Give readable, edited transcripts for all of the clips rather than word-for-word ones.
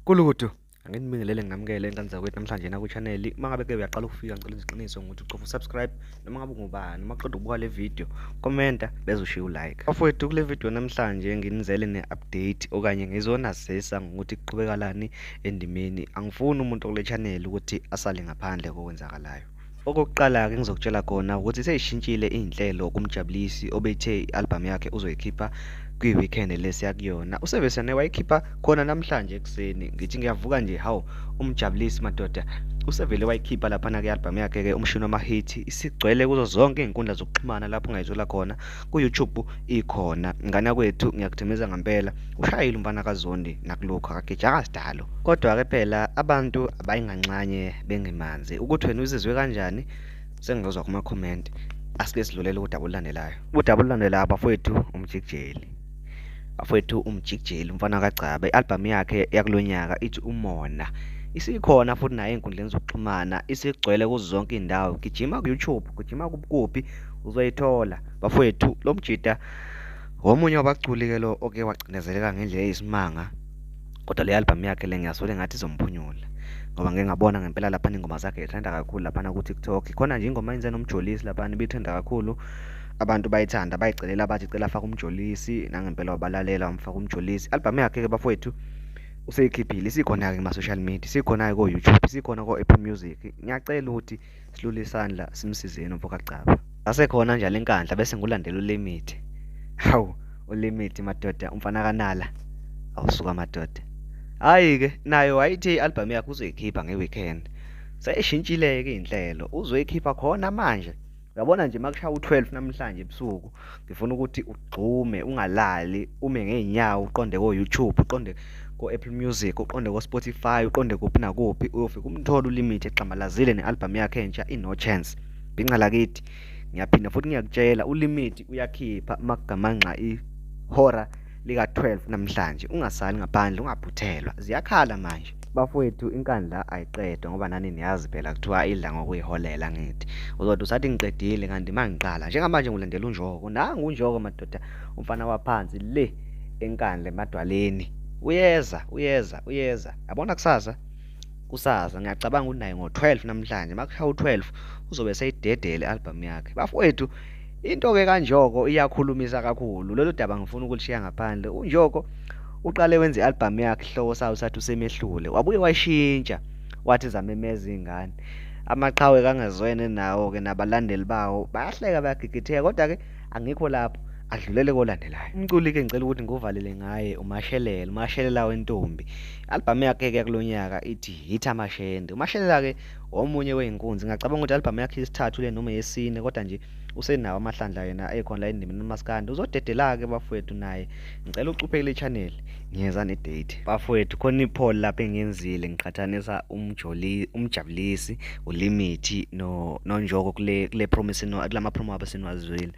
Kulukudu, anginibingelele nginamukele ingane zakwethu namhlanje na kwi-channel. Uma ngabe ke uyaqala ukufika ngicela iziqiniso ngokuthi ucofa usubscribe noma ngabe ungubani uma uqeda ukubuka le video, commenta bese ushiya ulike. Bafowethu kule video namhlanje nginizele ne-update okanye ngizonazisa ngokuthi kuqhubekalani endimeni. Angifuni umuntu okule channel ukuthi asale ngaphandle kokwenzakalayo. Okokuqala-ke engizokutshela khona ukuthi seyishintshile iy'nhlelo kuMjabulisi obethe i-albhamu yakhe uzoyikhipha kwi-weekend le siya kuyona. Usevesane wayikhipha khona namhlanje ekuseni. Ngithi ngiyavuka nje hawu uMjabulisi madoda usevele wayikhipha laphana ke-albhamu yakhe-ke umshini wamahithi isigcwele kuzo zonke iy'nkundla zokuxhumana lapho ungayithola khona ku-YouTube ikhona. Ngane yakwethu ngiyakuthembisa ngampela ushayile umfana kaZondi nakulokhu akagejanga sidalo. Kodwa-ke phela abantu abayinganxanye bengemanzi ukuthi wena uzizwe kanjani sengizozwa kuma-comment. Asike sidlulele kudaba olulandelayo. Udaba olulandelayo bafowethu umjikijeli. Bafowethu umjikijeli umfana kaGcaba i-albhamu yakhe yakulo nyaka ithi Umona. Isikhona futhi nayo ey'nkundleni zokuxhumana isigcwele kuzo zonke iy'ndawo. Gijima ku-YouTube, gijima kuphi uzoyithola. Bafowethu lo mjita omunye wabaculi-ke lo oke wacindezeleka ngendlela eyisimanga. Kodwa le album yakhe le ngiyasola engathi izomphunyula ngoba ngike ngabona ngempela laphana ingoma zakhe ithanda kakhulu laphana ku-TikTok. Khona nje ingoma ayenze noMjolisi laphana ibithanda kakhulu abantu bayithanda bayicelela bathi cela afake uMjolisi nangempela wabalalela wamfaka uMjolisi. I-album yakhe-ke bafowethu useyikhiphile isikhona-ke kuma-social media isikhona-ke ko-YouTube isikhona ko-Apple Music. Ngiyacela ukuthi silule isandla simsizeni umfo kaGcaba. Asekhona njalo eNkandla bese ngulandela uLimit. Hawu uLimit madoda umfana kaNala. Awusuka madoda. Hhayi-ke nayo wayithi i-album yakhe uzoyikhipha nge-weekend. Seyishintshile-ke iy'nhlelo uzoyikhipha khona manje. Uyabona nje makushaya u-12 namhlanje ebusuku ngifuna ukuthi ugxume ungalali ume ngey'nyawo uqonde ko-YouTube uqonde ko-Apple Music uqonde ko-Spotify uqonde kuphi nakuphi uyofika umthole uLimit egxambalazile ne-album yakhe entsha i-No Chance. Bhinca lakithi ngiyaphinda futhi ngiyakutshela uLimit uyakhipha makugamanxa ihora lika-12 namhlanje ungasali ngaphandle ungaphuthelwa ziyakhala manje. Bafowethu inkandla ayiqedwa ngoba nani niyazi phela kuthiwa idla ngokuyiholela ngithi uzothi usathi ngiqedile kanti mangiqala njengamanje ngilandela uNjoko nangu uNjoko madoda umfana waphansi le enkandla emadwaleni uyeza uyeza uyeza yabona kusasa kusasa ngiyacabanga ukuthi naye ngo-12 namhlanje makushaya u-12 uzobe seyidedele i-album yakhe bafowethu into-ke kaNjoko iyakhulumisa kakhulu lolu daba ngifuna ukulishiya ngaphandle uNjoko uqale wenza i-album yakhe ihloko sayo sathi usemehlule wabuye washintsha wathi zamemeza iy'ngane amaqhawe kangezwene nawo-ke nabalandeli bawo bayahleka bayagigitheka kodwa-ke angikho lapho adlulele kolandelayo umculi-ke ngicela ukuthi ngiwuvalele ngaye uMashelela uMashelela wentombi i-albhamu yakhe-ke yakulo nyaka ithi hit amashende uMashelela-ke omunye wey'nkunzi ngiyacabanga ukuthi i-albhamu yakhe yesithathu le noma yesine kodwa nje usenawo amahlandla yena ekhona la endimeni umaskandi uzodedela-ke bafowethu naye ngicela ucuphe kule channel ngiyeza ne-date bafowethu khona ipoll lapho engiyenzile ngiqhathanisa umjoli umjabulisi ulimithi no nonjoko kule kule promise no kulama promo abo siniwazwile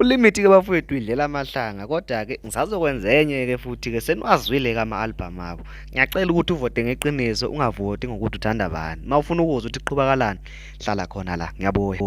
ulimit ke bafowethu idlela amahlanga kodwa ke ngisazokwenza enye ke futhi ke seniwazwile ke ama-album abo ngiyacela ukuthi uvote ngeqiniso ungavoti ngokuthi uthanda bani uma ufuna ukuzwa ukuthi kuqhubakalani hlala khona la ngiyabuya.